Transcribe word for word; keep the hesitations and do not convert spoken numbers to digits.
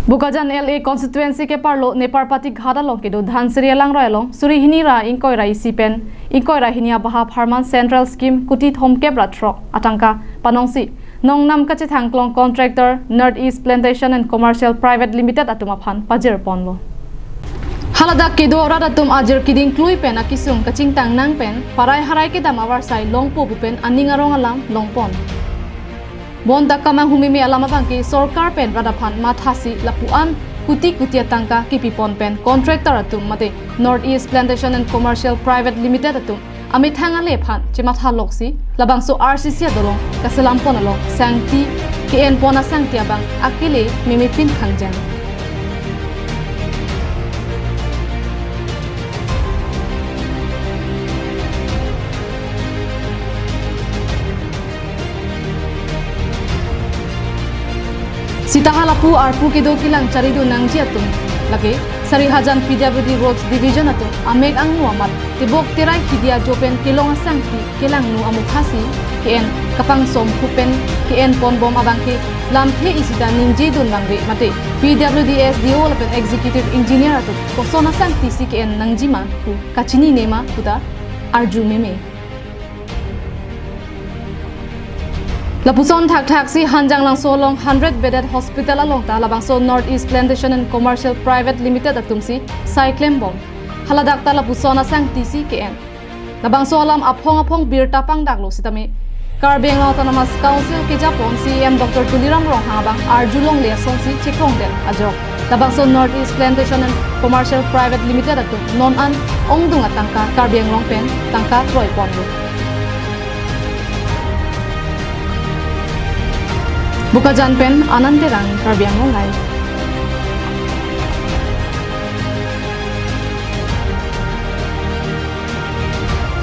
Bokajan L A constituency keparlo Neparpati Ghat along kedo Dhansiri alangroi along suri hini ra ingkoi ra isi pen ingkoi ra hini abahap apharman Central Scheme kuti thomkep ra throk atangka panongsi nongnam kachethang klong contractor North East Plantation and Commercial Private Limited atum aphan pajirponlo. Haladak kedo arat atum ajir keding klui pen akesung kachingtang nang pen parai harai kedam avarsai longpo pu pen aning arong alam longpon. Bonta kamanghu meme alam abangke sorkar pen rat aphan mathasi lapu-an kuti kuti atangka kepipon pen contractor atum mate North East Plantation and Commercial Private Limited atum amethang ale aphan chematha loksi labangso R C C adolong kaselampon along sangti ke-enpon asangti abang akele meme pin khangjang. Sita halapu arpu kedo kelang charidun nangji atum lake Sarihajan P W D Roads Division atum amek angno amat tebok terai kidi ajo pen kelong asangti kelangno amukhasi ke-en kapangsom pu pen ke-enponbom abangke lamthe isi ta ningjedun bangre mate P W D S D O lapen Executive Engineer atum koson asangti si ke-en nangjima pu kachinine ma puta arju meme. Lapuson thakthak si Hanjanglangso along hundred bedded hospital along ta labangso North East Plantation and Commercial Private Limited atum si sai klembom. Haladak ta lapuson asangti si ke-en. Labangso alam aphong aphong birta pangdaklo sitame Karbi Anglong Autonomous Council kejapon C E M Doctor Tuliram Ronghang abang arjulongle asonsi chekrongdet ajok labangso North East Plantation and Commercial Private Limited atum non an ongdung atangka Karbi Anglong pen tangka kroiponlo. Bokajan pen Anand Terang, Karbi Anglong Live.